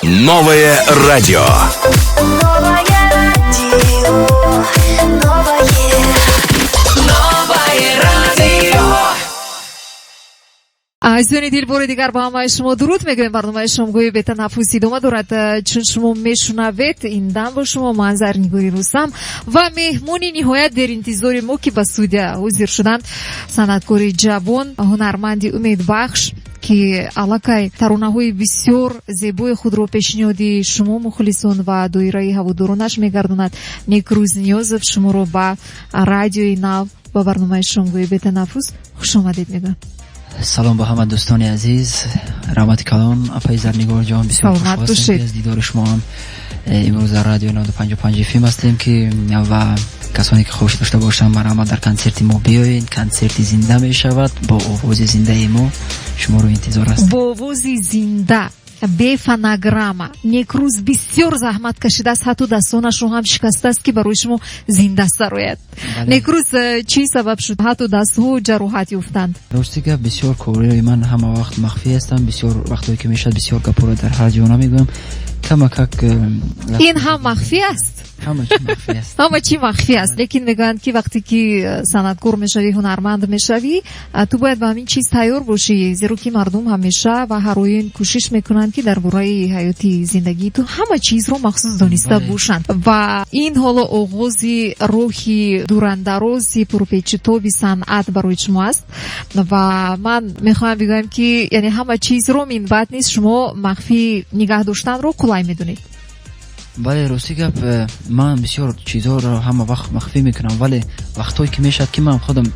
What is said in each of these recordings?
Новое радио. Новое радио, новое, новое радио. Азизони дил, бори дигар ба ҳамаи шумо дуруд мегӯем. Барномаи шомгоҳи бетанаффус идома дорад. Чун шумо мешунавед, ин дам бо шумо ман, Зарнигори Рустам, ва меҳмони ниҳоят деринтизори мо, ки ба студия ҳозир шуданд, санъаткори ҷавон, ҳунарманди умедбахш, ки аллакай таронаҳои бисёр зебои худро пешниҳоди шумо, мухлисон, ва доираи ҳаводоронаш мегардонад, Некрӯз Ниёзов. Шуморо ба Радиои Нав, ба барномаи шомгоҳи бетанаффус хушомадед мегӯям. Салом ба ҳама дӯстони азиз, раҳмати калон, апаи Зарнигор ҷон, бисёр Саломат хушҳол бошед. ҳастем, ки аз дидори шумо ҳам. Имрӯз дар радио 95 FM ҳастем, ки ва касоне ки хоҳиш дошта бошанд, марҳамат, дар консерти мо биёед. Консерти зинда мешавад бо овози зиндаи мо, шуморо интизор ҳастем. Бо овози зинда, бе фонограмма. Некрӯз бисёр заҳмат кашидааст, ҳатто дастонашро ҳам шикастааст, ки барои шумо зинда сарояд. Бале. Некрӯз, чӣ сабаб шуд, ҳатто дастҳо ҷароҳат ёфтанд? Рости гап, бисёр корҳои ман ҳама вақт махфӣ ҳастам. Бисёр вақтое ки мешавад, бисёр гапҳоро дар ҳар ҷо намегӯям, камакак. Ин ҳам махфӣ аст? Ҳама чӣ махфӣ аст. Ҳама чӣ махфӣ аст, лекин мегӯянд, ки вақте ки санъаткор мешавӣ, ҳунарманд мешавӣ, ту бояд ба ҳамин чиз тайёр бошӣ, зеро ки мардум ҳамеша ва ҳар оин кӯшиш мекунанд, ки дар бораи ҳаёти зиндагии ту ҳама чизро махсус дониста бошанд. Ва ин ҳоло оғози роҳи дурандарози пурпечутоби санъат барои шумо аст. Ва ман мехоҳам бигӯям, ки яъне ҳама чизро минбаъд низ шумо махфӣ нигаҳ доштанро қулай медонед? Бале, рости гап, ман бисёр чизҳоро ҳама вақт махфӣ мекунам, вале вақтҳое ки мешавад, ки ман худам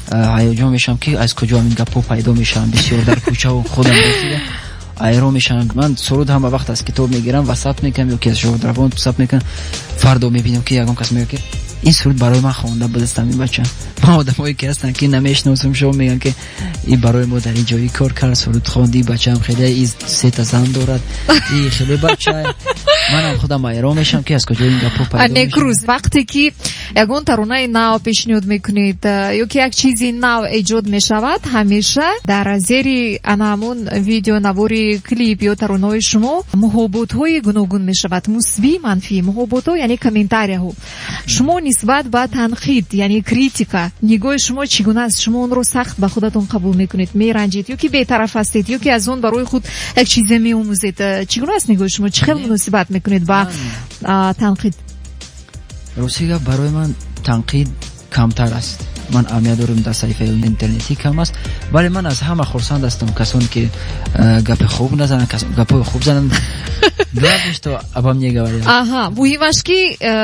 ҳаяҷон мешавам, ки аз куҷо ҳамин гапҳо пайдо мешаванд. Бисёр дар кӯчаву худам рости ҳайрон мешавам. Ман суруд ҳама вақт аз китоб мегирам ва сабт мекунам ё ки аз шодравон сабт мекунам. Фардо мебинам, ки ягон кас мегӯяд, ки ин суруд барои ман хонда будастам ин бача. Ман одамое ки ҳастанд, ки намешиносам, шумо мегӯям, ки ин барои мо дар ин ҷои кор кард, суруд хонд, ин бачаам хеле, и сета зан дорад, и хеле бача. Манам худам ҳайрон мешавам, ки аз куҷо ин гапҳо пайдо. Некрӯз, вақте ки ягон таронаи нав пешниҳод мекунед ё ки як чизи нав эҷод мешавад, ҳамеша дар зери ана ҳамун видео, навори клип ё таронаҳои шумо муҳоботҳои гуногун мешавад, мусбӣ, манфӣ. Муҳоботҳо, яъне комментарияҳо. Шумо нисбат ба танқид, яъне критика, нигоҳи шумо чӣ гуна аст? Шумо онро сахт ба худатон қабул мекунед, меранҷед ё ки бетараф ҳастед, ё ки аз он барои худ як чизе меомӯзед? Чӣ гуна аст нигоҳи шумо? Чӣ хел муносибат мекунед ба танқид? Рости гап, барои ман танқид камтар аст. Ман аҳамият дорам, дар саҳифаи интернетӣ кам аст, вале ман аз ҳама хурсанд ҳастам, касоне ки гапи хуб назананд, гапҳои хуб зананд. Главное, что обо мне говорят. Аҳа, муҳимаш ки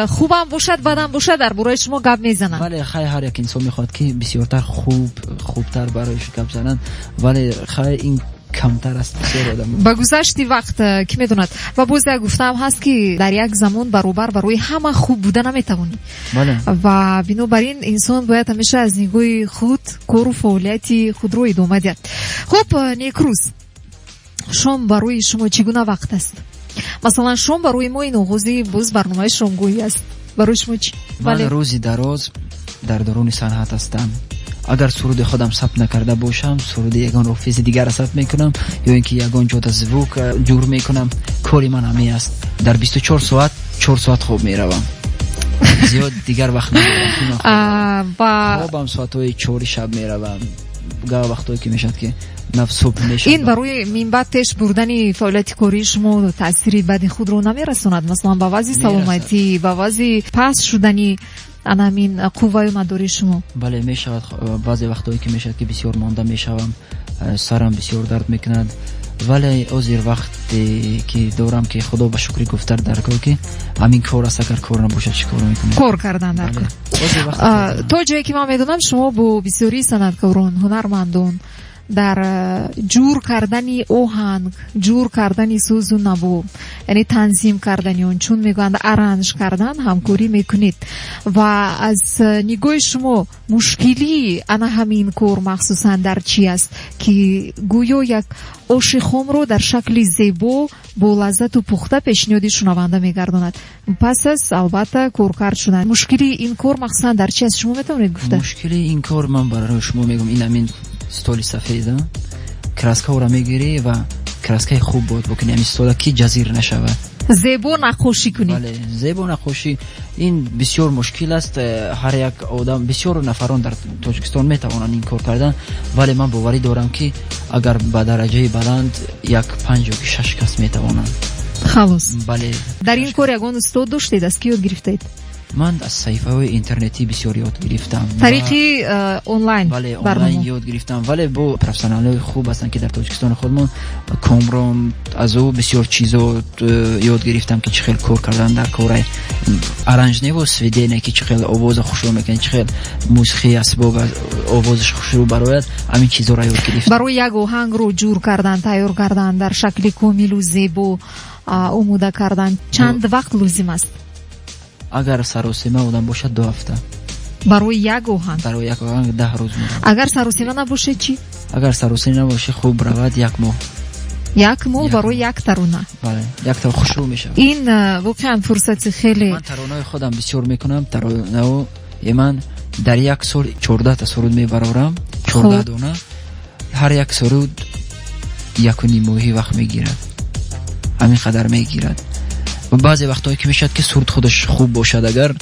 хубам бошад, бадам бошад, дар бораи шумо гап мезананд. Вале хай, ҳар як инсон мехоҳад, ки бисёртар хуб, хубтар барояш гап зананд, вале хай, ин камтар аст, бисёр одам. Ба гузашти вақт, кӣ медонад, ва боз як гуфтаам ҳаст, ки дар як замон баробар барои ҳама хуб буда наметавонӣ. Ва бинобар ин инсон бояд ҳамеша аз нигоҳи худ кору фаъолияти худро идома диҳад. Хуб, Некрӯз, шом барои шумо чӣ гуна вақт аст? Масалан, шом барои мо ин оғози боз барномаи шомгоҳӣ аст, барои шумо чӣ? Ман рӯзи дароз дар даруни санъат ҳастам. Агар суруди худам сабт накарда бошам, суруди ягон рофизи дигарро сабт мекунам ё ин ки ягон ҷода звук ҷур мекунам. Кори ман ҳамин аст. Дар 24 соат 4 соат хоб меравам, зиёд дигар вақт надорам, ки ман хоб равам. Ва хобам соатҳои 4 шаб меравам, га вақтое ки мешавад, ки наф субҳ мешавад. Ин барои минбаъд пеш бурдани фаъолияти кории шумо таъсири бади худро намерасонад, масалан, ба вазъи Мерасад. саломатӣ, ба вазъи паст шудани ана ҳамин қувваю мадори шумо? Бале, мешавад. Баъзе вақтое ки мешавад, ки бисёр монда мешавам, сарам бисёр дард мекунад, вале ҳозир вақте ки дорам, ки худо ба шукри гуфтар дар кор, ки ҳамин кор аст. Агар кор набошад, чӣ кор мекунем? Кор кардан дар кор. Ҳозир вақт дорам. То ҷое ки ман медонам, шумо бо бисёри санъаткорон, ҳунармандон дар ҷур кардани оҳанг, ҷур кардани сӯзу наво, яъне танзим кардани он, чун мегӯянд, аранж кардан, ҳамкорӣ мекунед. Ва аз нигоҳи шумо мушкилии ана ҳамин кор махсусан дар чӣ аст, ки гӯё як оши хомро дар шакли зебо, бо лаззату пухта пешниҳоди шунаванда мегардонад, пас аз албатта коркард шудан? Мушкилии ин кор махсусан дар чи аст, шумо метавонед гуфта? Мушкилии ин кор, ман барои шумо мегӯям, ин ҳамин столи сафед, краскаҳоро мегирӣ ва Краскаи хуб бояд бикунӣ, ҳамин стола ки ҷазир нашавад. Зебо наққошӣ кунӣ. Бале, зебо наққошӣ ин бисёр мушкил аст. Ҳар як одам, бисёр нафарон дар Тоҷикистон метавонанд ин кор кардан, вале ман боварӣ дорам, ки агар ба дараҷаи баланд як панҷ ё шаш кас метавонанд. Халос. Бале. Дар ин кор ягон устод доштед, аз кӣ ёд гирифтаед? Ман аз саҳифаҳои интернетӣ бисёр ёд гирифтам. Тариқи онлайн? Бале, онлайн ёд гирифтам, вале бо профессионалҳои хуб ҳастанд, ки дар Тоҷикистони худмон, Комрон, аз ӯ бисёр чизо ёд гирифтам, ки чӣ хел кор кардан дар кораи аранжневу сведение, ки чӣ хел овоза хушрӯ мекунад, чӣ хел мусиқии асбоб овозаш хушрӯ барояд, ҳамин чизоро ёд гирифтам. Барои як оҳангро ҷур кардан, тайёр кардан, дар шакли комилу зебо омода кардан чанд вақт лозим аст? Агар саросима одам бошад, 2 ҳафта. Барои як оҳанг? Барои як оҳанг 10 рӯз меравад. Агар саросима набошед чӣ? Агар саросима набошад, хуб равад як моҳ. Як моҳ барои як тарона? Бале, як тарона хушрӯ мешавад. Ин воқеан фурсати хеле Ман таронаҳои худам бисёр мекунам. Таронао ман дар як сол 14та суруд мебарорам, 14 дона. Ҳар як суруд 1,5 моҳӣ вақт мегирад, ҳамин қадар мегирад. Баъзе вақтҳое ки мешавад, ки суруд худаш хуб бошад, агар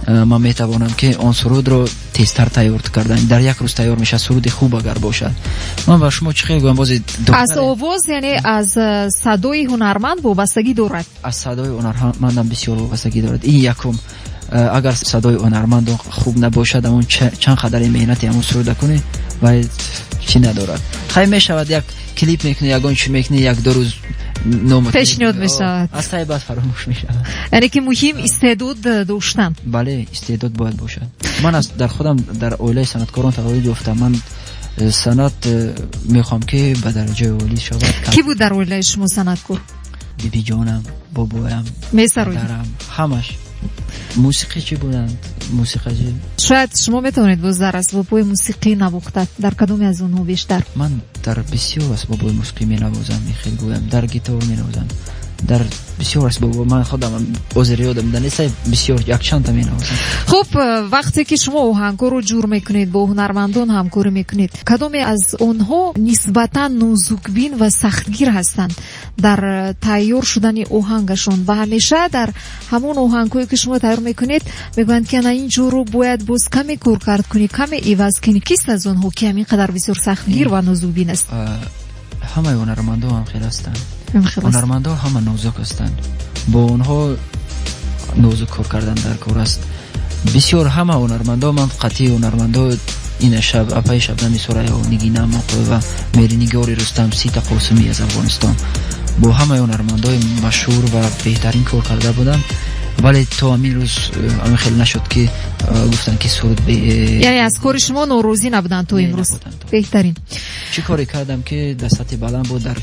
ман метавонам, ки он сурудро тезтар тайёр кардан, дар як рӯз тайёр мешавад суруди хуб агар бошад. Ман ба шумо чӣ хел гӯям, бози Аз овоз, яъне аз садои ҳунарманд вобастагӣ дорад? Аз садои ҳунармандам бисёр вобастагӣ дорад. Ин якум, агар садои ҳунарманд хуб набошад, ҳамон чанд қадари меҳнати ҳамон суруда кунӣ, вай чӣ надорад. Хай, мешавад, як клип мекунӣ, ягон чӣ мекунӣ, як ду рӯз пешниҳод мешавад. Аз таи баъд фаромӯш мешавад. Яъне ки муҳим истеъдод доштан. Бале, истеъдод бояд бошад. Ман аз дар худам дар оилаи санъаткорон таваллуд ёфтам. Ман санъат мехоҳам, ки ба дараҷаи олӣ шавад. Кӣ буд дар оилаи шумо санъаткор? Бибиҷонам, бобоям. Месароид? Падарам, ҳамаш мусиқичӣ буданд, мусиқачӣ. Шояд шумо метавонед боз дар асбобҳои мусиқӣ навохта, дар кадоме аз онҳо бештар? Ман дар бисёр асбобҳои мусиқӣ менавозам, хел гӯям, дар гитор менавозам, дар бисёр асбобҳо, ман худам ҳозир ёдам данеста, бисёр, якчандта менавозам. Хуб, вақте ки шумо оҳангҳоро ҷур мекунед, бо ҳунармандон ҳамкорӣ мекунед, кадоме аз онҳо нисбатан нозукбин ва сахтгир ҳастанд дар тайёр шудани оҳангашон ва ҳамеша дар ҳамон оҳангҳое ки шумо тайёр мекунед, мегӯянд, ки ана ин ҷоро бояд боз каме коркард кунӣ, каме иваз кунӣ? Кист аз онҳо, ки ҳамин қадар бисёр сахтгир ва нозукбин аст? Ҳамаи ҳунармандо ҳам хел ҳастанд. Ҳунармандо ҳама нозук ҳастанд, бо онҳо нозук кор кардан дар кор аст бисёр. Ҳама ҳунармандо, ман қатъии ҳунармандо, ина шаб апаи Шабнами Сурайё, Нигина Моқоева, Меринигори Рустам, Сита Қосимӣ аз Афғонистон, бо ҳамаи ҳунармандои машҳур ва беҳтарин кор карда будам, вале то ҳамин рӯз ҳамин хел нашуд, ки гуфтанд, ки суруд Яъне аз кори шумо норозӣ набуданд то имрӯз? Беҳтарин. Чӣ коре кардам, ки дар сатҳи баланд буд, дар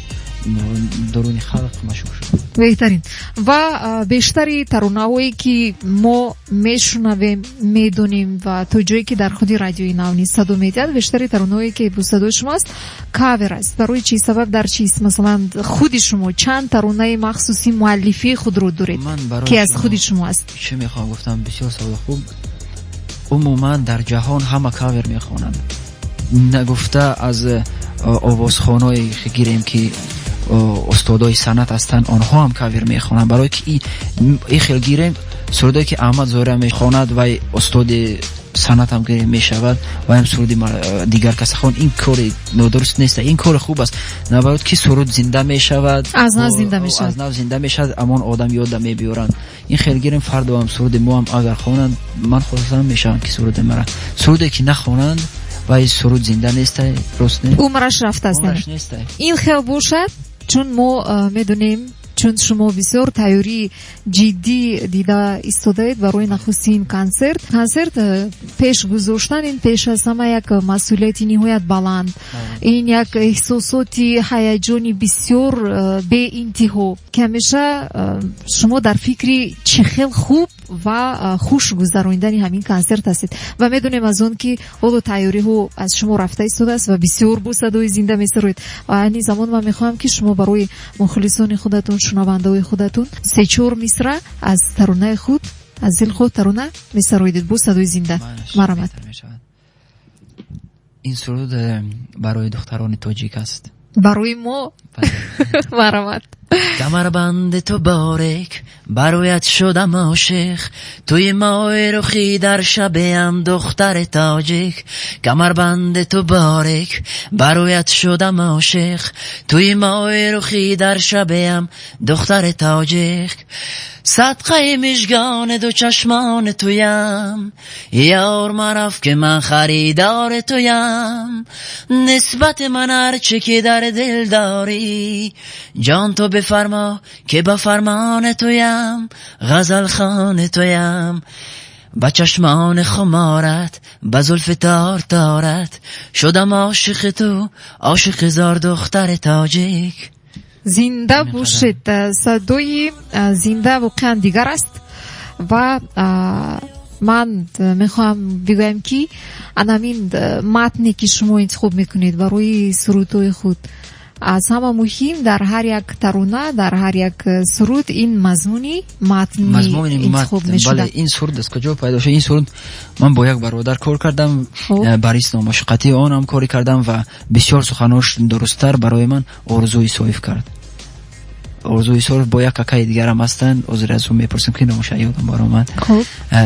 дуруни халқ машҳур шуд. Беҳтарин. Ва бештари таронаҳое ки мо мешунавем, медонем ва то ҷое ки дар худи радиои нав низ садо медиҳад, бештари таронаҳое ки бо садои шумо аст, кавер аст. Барои чӣ, сабаб дар чист? Масалан, худи шумо чанд таронаи махсуси муаллифии худро доред, ки аз худи шумо аст? Чӣ мехоҳам гуфтам, бисёр саволи хуб. Умуман дар ҷаҳон ҳама кавер мехонанд, нагуфта аз овозхоное гирем, ки устодои санъат ҳастанд, онҳо ҳам кавер мехонанд. Барое ки и хел гирем, сурудое ки Аҳмад Зоҳира мехонад, вай устоди санъатам гирем мешавад, вайам суруди дигар каса хон, ин кори нодуруст нест, ин кори хуб аст, наоборот, ки суруд зинда мешавад. Аз нав зинда мешавад. Аз нав зинда мешавад, амон одам ёда мебиёранд. Ин хел гирем, фардоам суруди моам агар хонанд, ман хурсанд мешавам, ки суруди мара, суруде ки нахонанд, вай суруд зинда нестай, рост не? Умраш рафтааст. Умраш нестай. Ин хел бошад, чун мо медонем, чун шумо бисёр тайёрии ҷиддӣ дида истодаед барои нахустин консерт. Консерт пеш гузоштан, ин пеш аз ҳама як масъулияти ниҳоят баланд, ин як эҳсосоти ҳаяҷони бисёр беинтиҳо, ки ҳамеша шумо дар фикри чӣ хел хуб ва хуш гузаронидани ҳамин консерт ҳастед. Ва медонем аз он ки ҳоло тайёриҳо аз шумо рафта истодааст ва бисёр бо садои зинда месароед. Ва айни замон ман мехоҳам, ки шумо барои мухлисони худатон, шунавандаҳои худатон се-чор мисра аз таронаи худ, аз дилхоҳ тарона месароидед бо садои зинда. Марҳамат. Ин суруд барои духтарони тоҷик аст. Барои мо марҳамат. Камарбанди ту борик, бароят шудам ошиқ, туи мои рухӣ дар шабеам духтари тоҷик. Камарбанди ту борик, бароят шудам ошиқ, туи мои рухӣ дар шабеам духтари тоҷик. Садқаи мижгони ду чашмони туям, ёр мараф ки ман харидори туям. Нисбати ман ҳарчи ки дар дил дорӣ, ҷон ту бифармо ки ба фармони туям, ғазалхони туям. Ба чашмони хуморат, ба зулфи тор торат, шудам ошиқи ту, ошиқи зор духтари тоҷик. Зинда бошед. Садои зинда воқеан дигар аст ва ман мехоҳам бигӯям ки анамин матне ки шумо интихоб мекунед барои сурудҳои худ, аз ҳама муҳим дар ҳар як тарона, дар ҳар як суруд ин мазмуни матни интихоб мешавад. Бале, ин суруд аз куҷо пайдо шуд? Ин суруд ман бо як бародар кор кардам, Борис номашуқатии он ҳам кор кардам ва бисёр суханош дурусттар барои ман Орзу Исоев кард. Орзу Исоев бо як акаи дигарам ҳастанд, ҳозир аз ӯ мепурсам ки номаша ёдам баромад.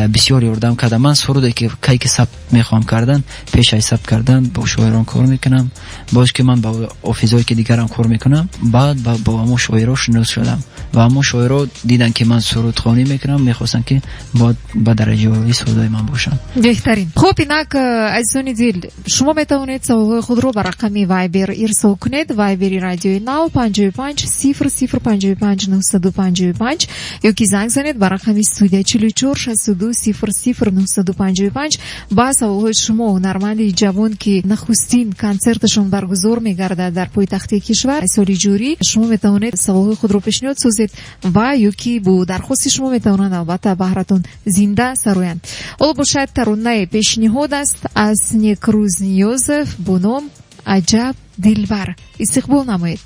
Бисёр ёрдам кардам. Ман суруде ки кай ки сабт мехоҳам кардан, пеш аз сабт кардан бо шоирон кор мекунам, боз ки ман бо офизое ки дигарам кор мекунам, баъд бо ҳамон шоиро шинос шудам ва ҳамон шоиро дидан ки ман сурудхонӣ мекунам, мехостанд ки бояд ба дараҷаи олии сурудои ман бошанд. Беҳтарин. Хуб, инак азизони дил, шумо метавонед саволҳои худро ба рақами Viber ирсол кунед. Viber-и радиои нав 55 0 0 55 955 ё ки занг занед ба рақами студия 44 62 0 0 955. Ба саволҳои шумо ҳунарманди ҷавон ки нахустин консерташон баргузор мегардад дар пойтахти кишвар соли ҷорӣ, шумо метавонед саволҳои худро пешниҳод созед ва ё ки бо дархости шумо метавонанд албатта баҳратон зинда сароянд. Ҳоло бошад таронаи пешниҳод аст аз Некрӯз Ниёзов бо ном Аҷаб дилбар. Истиқбол намоед.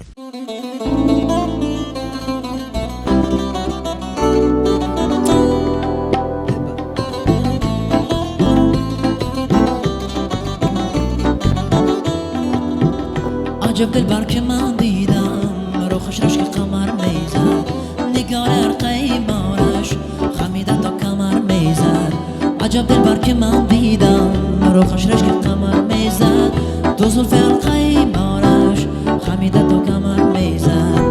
Аҷаб дилбар ки ман дидам, рухаш рашки қамар мезад, нигори арқаи мораш хамида то камар мезад. Аҷаб дилбар ки ман дидам, рухаш рашки қамар мезад, ду зулфи арқаи мораш хамида то камар мезад.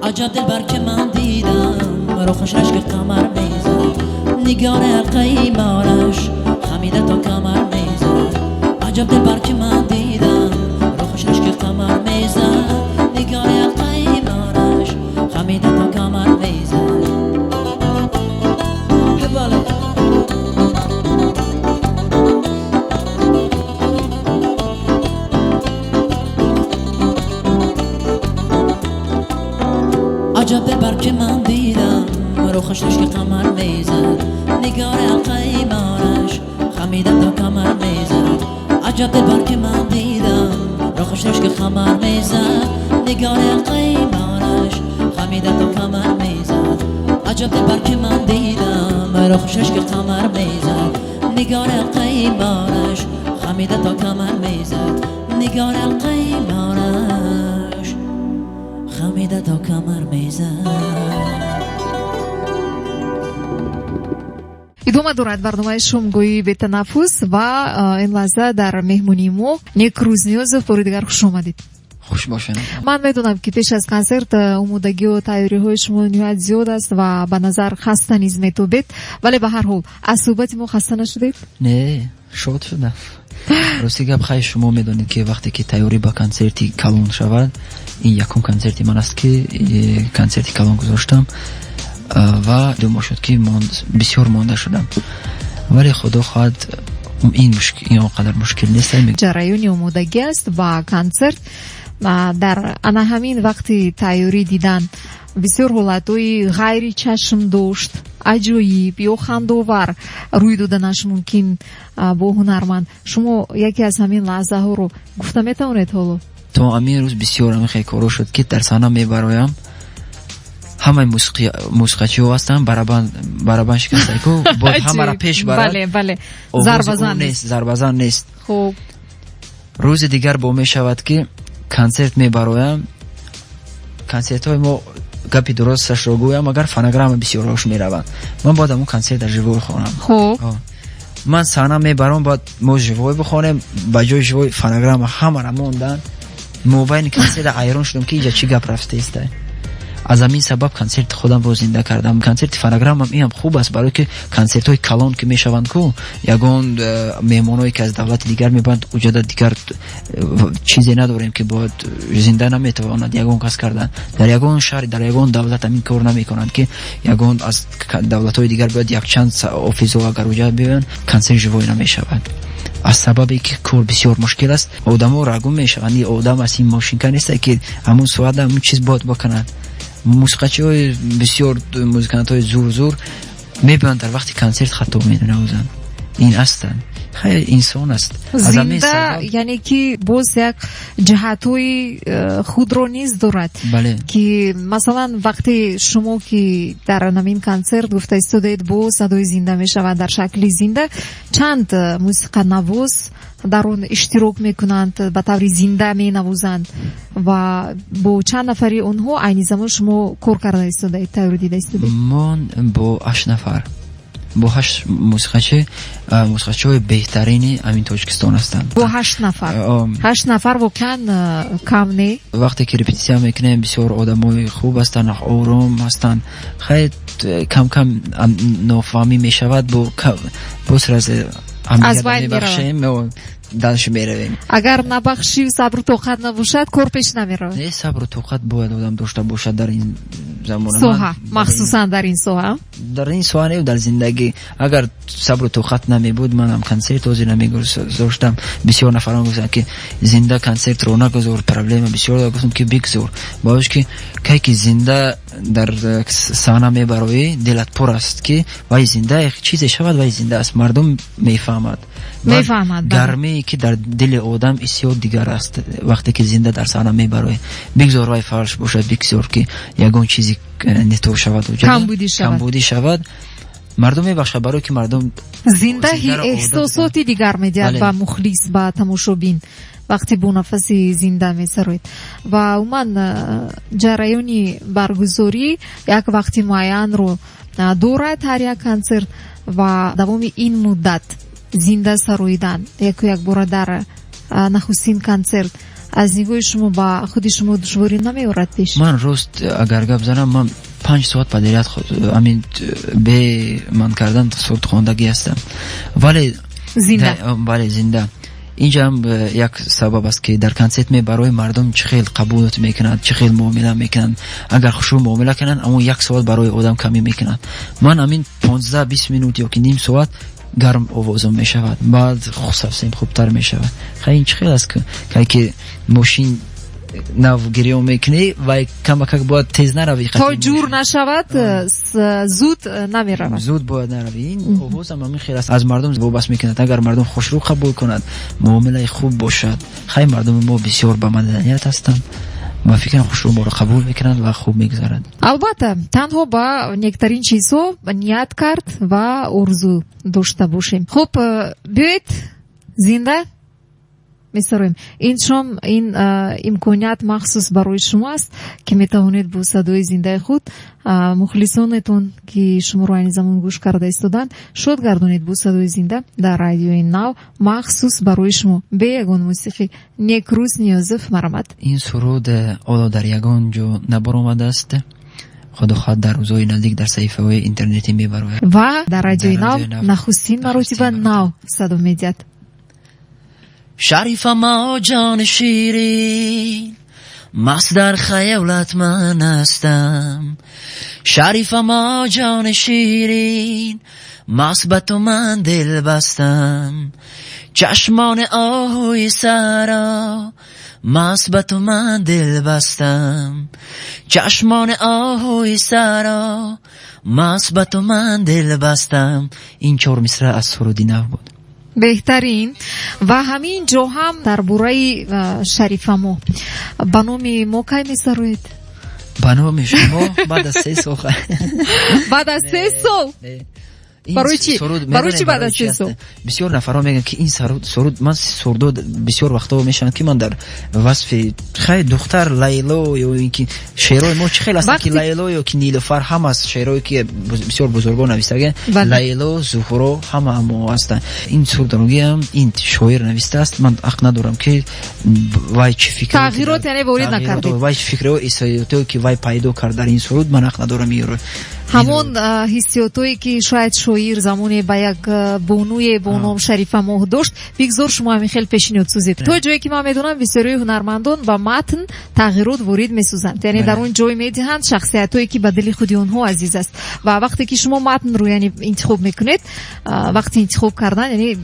Аҷаб дилбар ки ман дидам, рухаш рашки қамар мезад, нигори ҳалқаи мораш хамида то камар мезад. Аҷаб дилбар ки ман дидам, рухаш рашки қамар мезад, нигори ҳалқаи мораш хамида то камар мезад. Аҷаб дилбар ки ман дидам, рухаш рашки қамар мезад, нигори ҳалқаи мораш хамида то камар мезад. Аҷаб дилбар ки ман дидам, рухаш рашки қамар мезад, нигори ҳалқаи мораш хамида то камар мезад. Аҷаб дилбар ки ман дидам, рухаш рашки қамар мезад, нигори ҳалқаи мораш хамида то камар мезад, нигори ҳалқаи мораш хамида то камар мезад. Идома дорад барномаи шомгоҳии бетанаффус ва ин лаҳза дар меҳмонии мо Некрӯз Ниёзов. Бори дигар хуш омадед. Хуш бошед. Ман медонам, ки пеш аз консерт омодагию тайёриҳои шумо ниҳоят зиёд аст ва ба назар хаста низ метобед, вале ба ҳар ҳол аз суҳбати мо хаста нашудед? Не, шод шудам. Рости гап, хай, шумо медонед, ки вақте ки тайёрӣ ба консерти калон шавад, ин якум консерти ман аст, ки консерти калон гузоштам ва 2 моҳ шуд, ки бисёр монда шудам, вале худо хоҳад, ин он қадар мушкил нест. Ҷараёни омодагӣ аст ба консерт. Дар ана ҳамин вақти тайёрӣ дидан бисёр ҳолатҳои ғайричашмдошт, аҷоиб ё хандовар рӯй доданаш мумкин бо ҳунарманд. Шумо яке аз ҳамин лаҳзаҳоро гуфта метавонед ҳоло? То ҳамин рӯз бисёр ҳамин хел корҳо шуд, ки дар саҳна мебароям, ҳамаи мусиқачиҳо ҳастанд, барабан шикастаку бояд ҳамаро пеш барад. Бале, зарбазан нест, зарбазан нест. Хуб. Рӯзи дигар бо мешавад, ки консерт мебароям. Консертҳои мо, гапи дуросташро гӯям, агар фонограмма бисёрҳош мераванд, ман бояд ҳамун консерт дар живой хонам. Хуб. Ман саҳна мебарам, бояд мо живой бихонем, ба ҷои живой фонограмма ҳамаро мондан. Мобайни консерта ҳайрон шудам, ки инҷа чӣ гап рафтаиста. Аз ҳамин сабаб консерти худамро зинда кардам. Консерти фонограммам инам хуб аст, барое ки консертҳои калон ки мешаванд ку, ягон меҳмоное ки аз давлати дигар мебаранд, уҷода дигар чизе надорем, ки бояд зинда наметавонад ягон кас кардан. Дар ягон шаҳр, дар ягон давлат ҳамин кор намекунанд, ки ягон аз давлатҳои дигар бояд якчанд офизо агар уҷа биёянд, консерт живой намешавад, аз сабабе ки кор бисёр мушкил аст. Одамо рагум мешаванд, ин одам аст, ин мошинка нест, ки ҳамун соата ҳамун чиз бояд бикунанд. Мусиқачиҳои бисёр, музикантҳои зур зур мебиёнд, дар вақти консерт хато менавозанд. Ин ҳастанд, хай, инсон аст. Зинда, яъне ки боз як ҷиҳатҳои худро низ дорад, ки масалан вақте шумо ки дар ҳамин консерт гуфта истодаед, бо садои зинда мешавад, дар шакли зинда чанд мусиқанавоз дар он иштирок мекунанд, ба таври зинда менавозанд ва бо чанд нафари онҳо айни замон шумо кор карда истодаед, тайёр дида истодаед? Мон бо ҳашт нафар, бо ҳашт мусиқачи, мусиқачиҳои беҳтарини ҳамин Тоҷикистон ҳастанд. Бо ҳашт нафар? Ҳашт нафар воқеан кам не. Вақте ки репетитсия мекунем, бисёр одамои хуб ҳастанд, ором ҳастанд. Хай, кам кам нофаҳмӣ мешавад, боз раз аз байн мебахшем, дальше меравем. Агар набахшӣ, сабру тоқат набошад, кор пеш намеравад. Не, сабру тоқат бояд одам дошта бошад дар ин замона. Соҳа, махсусан дар ин соҳа. Дар ин соҳа не, дар зиндагӣ. Агар сабру тоқат намебуд, манам консерт ҳозир намегузоштам. Бисёр нафарон гуфтанд, ки зинда консертро нагузор, проблема бисёр. Гуфтам, ки бигзор, барои ки кай ки зинда дар саҳна мебароӣ, дилат пур аст, ки вай зинда чизе шавад, вай зинда аст, мардум мефаҳмад. Мефаҳмад. Гармие ки дар дили одам ҳиссиёт дигар аст, вақте ки зинда дар саҳна мебароӣ. Бигзор вай фарш бошад, бигзор ки ягон чизи не то шавад, камбудӣ шавад, камбудӣ шавад, мардум мебахшад, барое ки мардум зинда эҳсосоти дигар медиҳад ба мухлис, ба тамошобин, вақте бо нафаси зинда месароед. Ва умуман ҷараёни баргузорӣ як вақти муайянро дорад ҳар як консерт ва давоми ин муддат зинда сароидан яку якбора дар нахустин консерт аз нигоҳи шумо ба худи шумо душворӣ намеорад пеш? Ман рост агар гап занам, ман 5 соат подряд ҳамин бе ман кардан суруд хондагӣ ҳастам, вале зинда. Бале, зинда. Инҷа ҳам як сабаб аст, ки дар консерт мебарои, мардум чӣ хел қабулот мекунанд, чӣ хел муомила мекунанд. Агар хушрӯ муомила кунанд, аммо як соат барои одам камӣ мекунанд. Ман ҳамин 15-20 минут ё ки ним соат гарм овозон мешавад, баъд совсем хубтар мешавад. Хай, ин чӣ хел аст, кай ки мошин нав гирён мекунӣ, вай камакак бояд тез наравӣ. То ҷур нашавад, зуд намеравад. Зуд бояд наравӣ. Ин овозам ҳамин хел аст, аз мардум вобаст мекунад. Агар мардум хушрӯ қабул кунад, муомилаи хуб бошад. Хай, мардуми мо бисёр ба маданият ҳастанд ва фикрам, хушрӯ моро қабул мекунанд ва хуб мегузарад. Албатта, танҳо ба нектарин чизҳо ният кард ва орзу дошта бошем. Хуб, биёед зинда. Месароем. Ин шом ин имконият махсус барои шумо аст, ки метавонед бо садои зиндаи худ мухлисонатон, ки шуморо айни замон гӯш карда истоданд, шод гардонед бо садои зинда дар радиои Нав махсус барои шумо. Бе ягон мусиқӣ. Некрӯз Ниёзов, марҳамат. Ин суруд ҳоло дар ягон ҷо набаромадааст. Худо хоҳад дар рӯзҳои наздик дар саҳифаҳои интернетӣ мебарояд. Ва дар радиои Нав нахустин маротиба нав садо медиҳад. Шарифа мо ҷони ширин, маст дар хаёлат ман ҳастам. Шарифа мо ҷони ширин, маст ба ту ман дил бастам. Чашмони оҳуи саро, маст ба ту ман дил бастам. Чашмони оҳуи саро, маст ба ту ман дил бастам. Ин чор мисра аз суруди нав буд. Беҳтарин. Ва ҳамин ҷо ҳам дар бораи Шарифа мо. Ба номи мо кай месароед? Ба номи шумо баъд аз 3 сол. Баъд аз 3 сол? Барои чӣ? Барои чӣ баъд аз 3 сол? Бисёр нафарҳо мегӯянд, ки ин суруд ман сурдо бисёр вақтҳо мешаванд, ки ман дар васфи хай духтар Лайло ё ин ки шеърҳои мо чӣ хел ҳастанд, ки Лайло ё ки Нилуфар ҳама аз шеърҳое ки бисёр бузургон навиштаанд, Лайло, Зуҳро ҳама ҳамо ҳастанд. Ин сурдроги ҳам ин шоир навиштааст. Ман ҳақ надорам, ки вай чӣ фикр тағйирот яъне ворид накардед. Вай чӣ фикрҳо ҳиссиётое ки вай пайдо кард дар ин суруд, ман ҳақ надорам инро. Ҳамон ҳиссиётое ки шояд шоир замоне ба як бонуе бо ном Шарифа Моҳ дошт, бигзор шумо ҳамин хел пешниҳод созед. То ҷое ки ман медонам, бисёрии ҳунармандон ба матн тағйирот ворид месозанд, яъне дар он ҷой медиҳанд шахсиятое ки ба дили худи онҳо азиз аст. Ва вақте ки шумо матнро яъне интихоб мекунед, вақти интихоб кардан яъне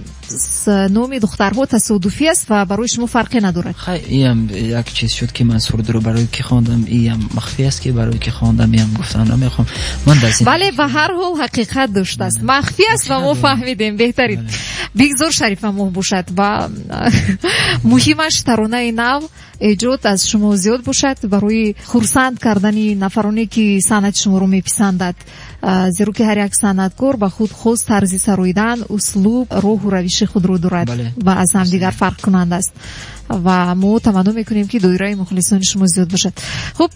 номи духтарҳо тасодуфӣ аст ва барои шумо фарқе надорад. Хай, иам як чиз шуд, ки ман сурдро барои ки хондам, иам махфӣ аст, ки барои ки хондам, иам гуфтан намехоҳам. Ман дар зиндагӣ Бале, ба ҳар ҳол ҳақиқат доштааст. Махфӣ аст ва мо фаҳмидем. Беҳтарин. Бигзор Шарифа Моҳ бошад ва муҳимаш таронаи нав эҷод аз шумо зиёд бошад барои хурсанд кардани нафароне, ки санъати шуморо меписандад. Зеро ки ҳар як санъаткор ба худ хос тарзи сароидан, услуб, роҳу равиши худро дорад ва аз ҳамдигар фарқкунанда аст. Ва мо таманно мекунем, ки доираи мухлисони шумо зиёд бошад. Хуб,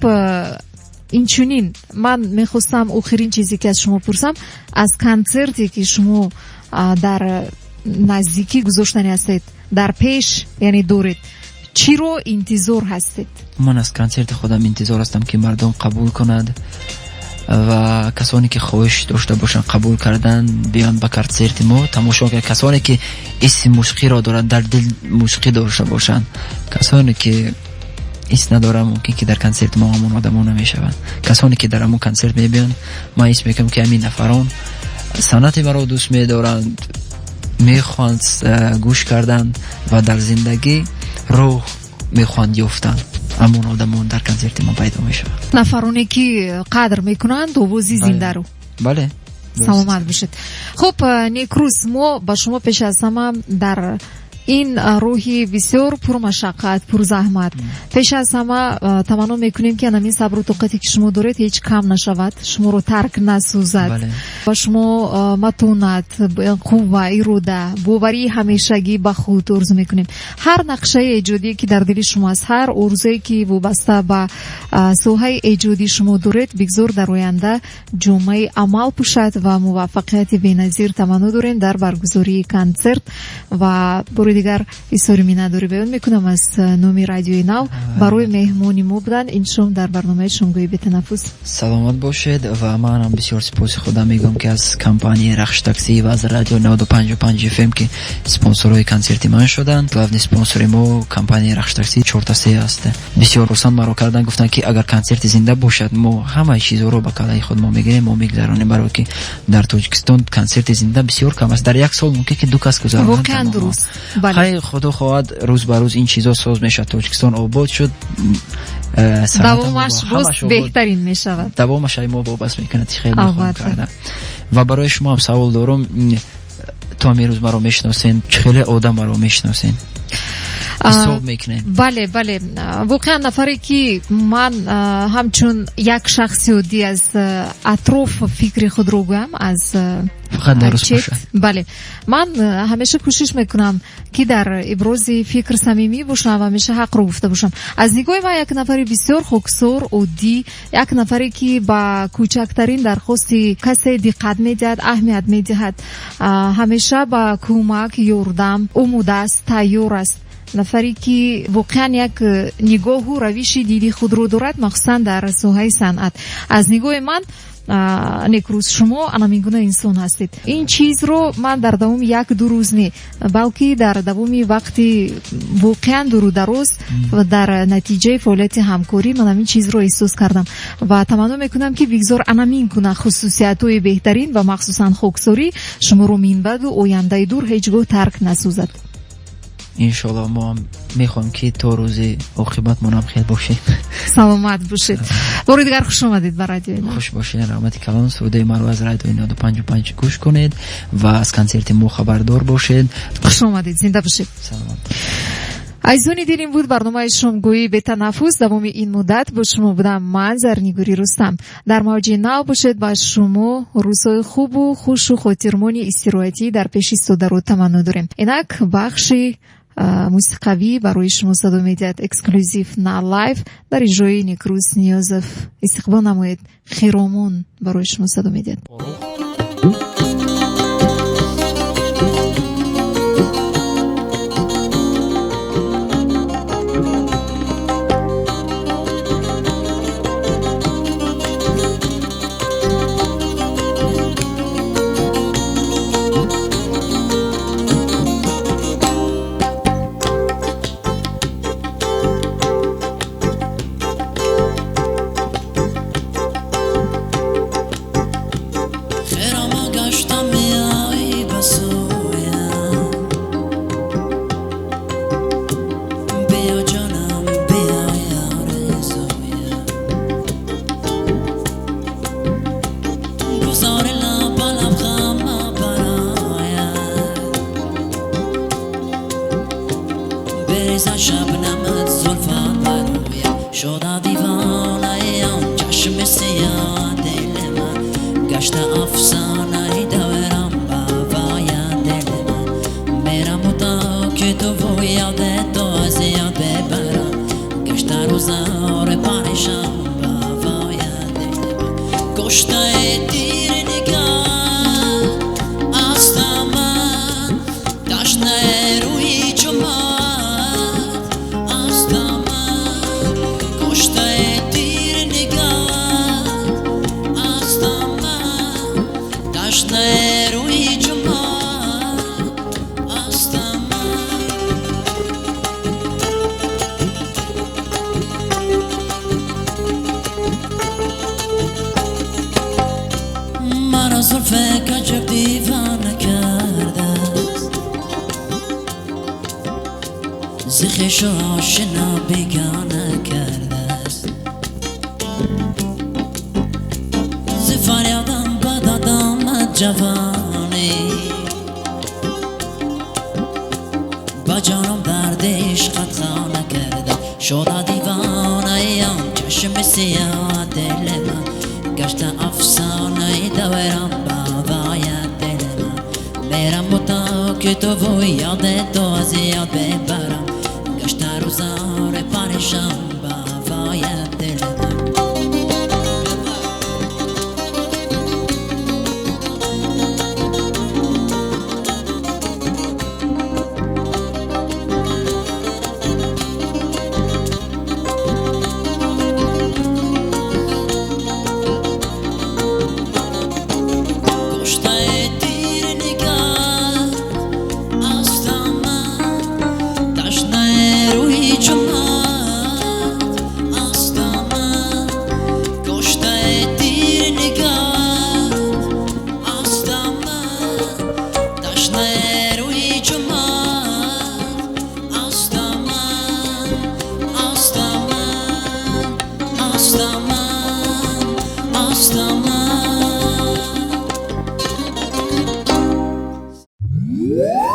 инчунин ман мехостам охирин чизе ки аз шумо пурсам, аз консерте ки шумо дар наздикӣ гузоштани ҳастед, дар пеш яъне доред, чиро интизор ҳастед? Ман аз консерти худам интизор ҳастам, ки мардум қабул кунад ва касоне ки хоҳиш дошта бошанд қабул кардан, биёнд ба консерти мо тамошо кунанд. Касоне ки ҳисси мусиқиро доранд, дар дил мусиқӣ дошта бошанд. Касоне ки ҳис надоранд, мумкин ки дар консерти мо ҳамон одамо намешаванд. Касоне ки дар ҳамон консерт мебиёнд, ман ҳис мекунам, ки ҳамин нафарон санъати маро дӯст медоранд, мехоҳанд гӯш кардан ва дар зиндагӣ роҳ мехоҳанд ёфтан. Ҳамон одамон дар консерти мо пайдо мешаванд. Нафароне ки қадр мекунанд овози зиндаро. Бале. Саломат бошед. Хуб, Некрӯз, мо ба шумо пеш аз ҳама дар ин роҳи бисёр пурмашаққат, пурзаҳмат пеш аз ҳама таманно мекунем, ки ҳамин сабру тоқате ки шумо доред ҳеҷ кам нашавад, шуморо тарк насозад, ба шумо матонат, қувва, ирода, боварии ҳамешагӣ ба худ орзу мекунем. Ҳар нақшаи эҷодие ки дар дили шумо аст, ҳар орзуе ки вобаста ба соҳаи эҷодии шумо доред, бигзор дар оянда ҷомаи амал пӯшад ва муваффақияти беназир таманно дорем дар баргузории консерт. Ва бори дигар изҳори миннатдорӣ баён мекунам аз номи радиои Нав барои меҳмони мо будан ин шом дар барномаи Шомгоҳи бетанаффус. Саломат бошед ва манам бисёр сипоси худам мегӯям, ки аз компанияи Рахш такси ва аз радио 95,5 FM, ки спонсорҳои консерти ман шуданд. Главный спонсори мо компанияи Рахш такси чорта се аст. Бисёр хурсанд маро карданд, гуфтанд, ки агар консерти зинда бошад, мо ҳамаи чизҳоро ба калаи худ мо мегирем, мо мегузаронем, барое ки дар Тоҷикистон консерти зинда бисёр кам аст. Дар як сол мумкин ки ду кас гузаронанд. Воқеан дуруст. Хай, худо хоҳад, рӯз ба рӯз ин чизо соз мешавад. Тоҷикистон обод шуд, давомаш боз беҳтарин мешавад. Давомаш ай мо вобаст мекунад, хеле мехоҳам карда. Ва барои шумо ҳам савол дорам. То ҳамин рӯз маро мешиносен, чӣ хеле одам маро мешиносен? Ҳисоб мекунед. Бале, бале, воқеан нафаре ки ман ҳамчун як шахси оддӣ аз атроф фикри худро гӯям, аз фақат дуруст бошад. Бале, ман ҳамеша кӯшиш мекунам, ки дар ибрози фикр самимӣ бошам ва ҳамеша ҳақро гуфта бошам. Аз нигоҳи ман як нафари бисёр хоксор, оддӣ, як нафаре ки ба кӯчактарин дархости касе диққат медиҳад, аҳамият медиҳад, ҳамеша ба кӯмак, ёрдам омода аст, тайёр аст. Нафаре ки воқеан як нигоҳу равиши диди худро дорад, махсусан дар соҳаи санъат. Аз нигоҳи ман, Некрӯз, шумо ана гуна инсон ҳастед. Ин чизро ман дар давоми як-ду рӯз не, балки дар давоми вақти воқеан дуру дароз ва дар натиҷаи фаъолияти ҳамкорӣ ман ҳамин чизро эҳсос кардам ва таманно мекунам, ки бигзор ана ин гуна хусусиятҳои беҳтарин ва махсусан хоксорӣ шуморо минбаъду ояндаи дур ҳеҷ гоҳ тарк насозад. Иншоалло, мо ҳам мехоҳем, ки то рӯзи оқибатмонам хел бошем. Саломат бошед. Бори дигар хуш омадед ба радиои мо. Хуш бошед, раҳмати калон. Сурудаи маро аз радиои 95,5 гӯш кунед ва аз консерти мо хабардор бошед. Хуш омадед, зинда бошед. Саломат. Азизони дил, ин буд барномаи шомгоҳии бетанаффус. Давоми ин муддат бо шумо будам ман, Зарнигори Рустам. Дар мавҷи нав бошед. Ба шумо рӯзҳои хубу хушу хотирмони истироҳатӣ дар пеши истодаро таманно дорем. Инак бахши мусиқавӣ барои шумо садо медиҳад эксклюзив на лайв дар иҷрои Некрӯз Ниёзов. Истиқбол намоед, хиромон барои шумо садо медиҳад.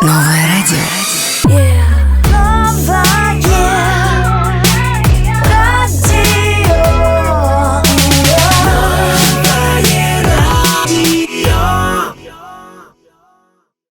Новое радио.